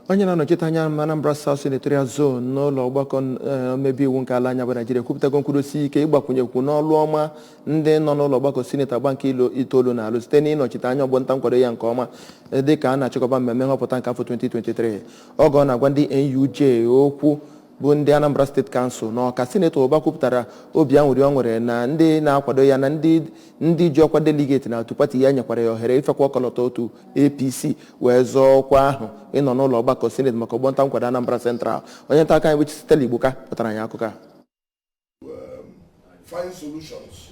Onye na-anọchite anya Anambra South Senatorial Zone n'ụlọ ọgbakọ omebe iwu nke ala anyị bụ Naijiria kwupụtago nkwudosi ike ịgbakwunyekwu n'ọlụ ọma ndị nọ n'ụlọ ọgbakọ sineti agba nke ilo itoolu na-alụ site n'ịnọchite anya ọgbọ nta nkwado ya nke ọma, dị ka a na-achịkọba mmemme nhọpụta nke afọ 2023. Oge ọ na-agwa ndị NUJ okwu bụ ndị Anambra State Council n'Ọka, Sinetọ Ụba kwupụtara obi aṅụrị ọ nwere na ndị na-akwado ya na ndị ji ọkwa delegate na otu pati ya nyekwara ya ohere ifekwa ọkọlọtọ otu APC wee zọọ ọkwa ahụ ịnọ n'ụlọ ọgbakọ sineti maka ọgbọ nta nkwado Anambra Central. Onye nta aka anyị bụ Stella Igboka pụtara anyị akụkọ a. Find solutions.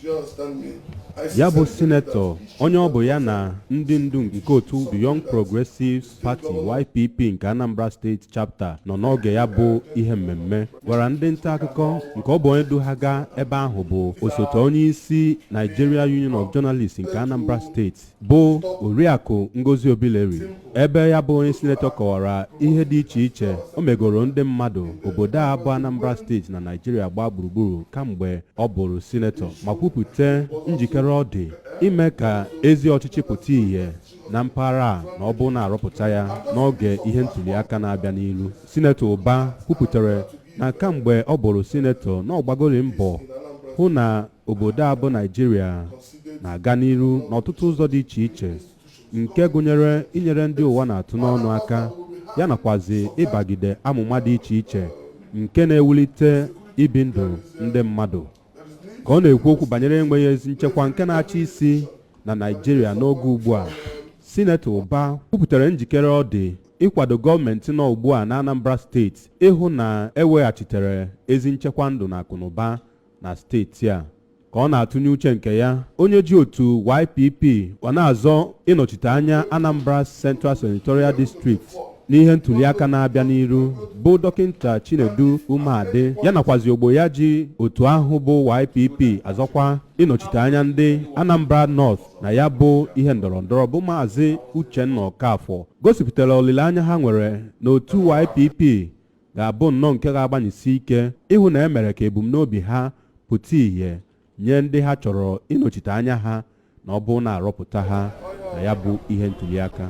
Do you understand me? I Ya bụ sinetọ, onye ọ bụ ya na ndị ndu nke otu The Young Progressives Party, YPP, nke Anambra State Chapter nọ n'oge ya bụ ihe mmemme, gwara ndị nta akụkọ nke ọ bụ onye du ha gaa ebe ahụ bụ osote onye isi Nigeria Union of Journalists nke Anambra State, bụ Oriakụ Ngozi Obileri, ebe ya bụ onye sinetọ kọwara ihe dị iche iche o megoro ndị mmadụ obodo a bụ Anambra Steeti na Naijiria gbaa gburugburu kamgbe ọ bụrụ sinetọ, ma kwupụta njikere ọ dị ime ka ezi ọchịchị pụta ìhè na mpaghara a na ọ bụ na-arọpụta ya n'oge ihe ntuli aka na-abịa n'ilu. Sinetọ Ụba kwupụtara na kamgbe ọ bụrụ sinetọ na ọgbagori mbọ hụ na obodo a bụ Naijiria na-aga n'iru n'ọtụtụ ụzọ dị iche iche, nke gụnyere inyere ndị ụwa na-atụ n'ọnụ aka, ya nakwazi ịbagide amụma dị iche iche nke na-ewulite ibi ndụ ndị mmadụ. Ka ọ na-ekwu okwu banyere enweghị ezi nchekwa nke na-achị isi na Naijiria n'oge ugbu a, Sinetọ Ụba kwupụtara njikere ọ dị ịkwado gọọmenti nọ ugbu a na Anambra Steeti ịhụ na eweghachitere ezi nchekwa ndụ na akụnụba na steeti a. Ka ọ na-atụnye uche nke ya, onye ji otu YPP ọ na-azọ ịnọchite anya Anambra Central Senatorial District n'ihe ntụliaka na-abịa n'iru, bụ Dọkịnta Chinedu Umeadị, ya nakwazi ogbo ya ji otu ahụ bụ YPP azọkwa ịnọchite anya ndị Anambra North na ya bụ ihe ndọrọndọrọ, bụ Maazị Uchenna Okafọ, gosipụtara olileanya ha nwere na otu YPP ga-abụ nnọọ nke ga-agbanyesi ike ịhụ na e mere ka ebumnobi ha pụta ìhè nye ndị ha chọrọ ịnọchite anya ha na ọ bụ na-arọpụta ha na ya bụ ihe ntụliaka.